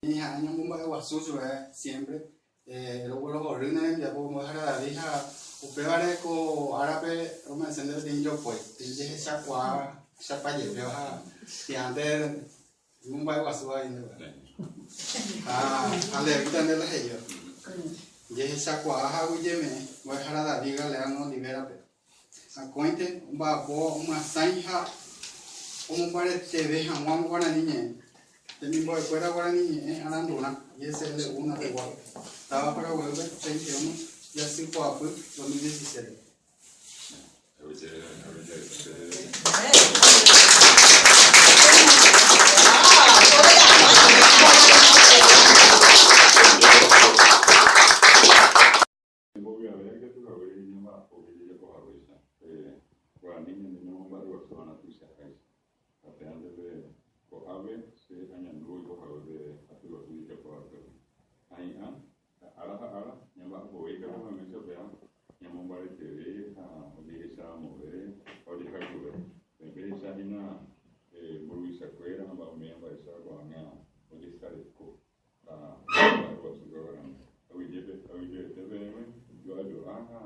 Ñañeha'ã ñamomba'eguasu chupe siémpre roguerohory ne rembiapo Mbo'ehára David ha upévare ko árape rome'ẽse nde peteĩ jopói, peteĩ jehechakuaa chapajepéva ha hi'ãnte emomba'eguasúva avei ndéve. Ha alevíta nde la he'íva. Jehechakuaa ha aguyjeme'ẽ Mbo'ehára David Galeano Olivera-pe. Akóinte omba'apo omyasãi ha omombareteve hag̃ua Guarani ñe'ẽ. Temimbo'ekuéra Guarani ñe'ẽ arandurã ISLU pegua, táva Paraguaýpe, 31 jasypoapy 2017. Ñembovy'ave ikatu haguére ñamba'apóke jajapo haguéicha, pe guarani ñande ñamomba'eguasu va'erã tuichaháicha. Ha pévante pe ko'ápe che añandu oiko hague pe aty guasu jejapo va'ekuépe. Ha hi'ã, ára ha ára, ñamba'apove ikatu hag̃uáicha péva ñamombareteve ha ojehecharamove ha ojehayhuve. Peẽ pehecha hína mburuvichakuéra ha mba'umíva mba'éicha ko'ág̃a ojesareko. Ha mba'eguasu ko guarani. Aguyjépe, aguyjevete peẽme jo'ajo'a ha.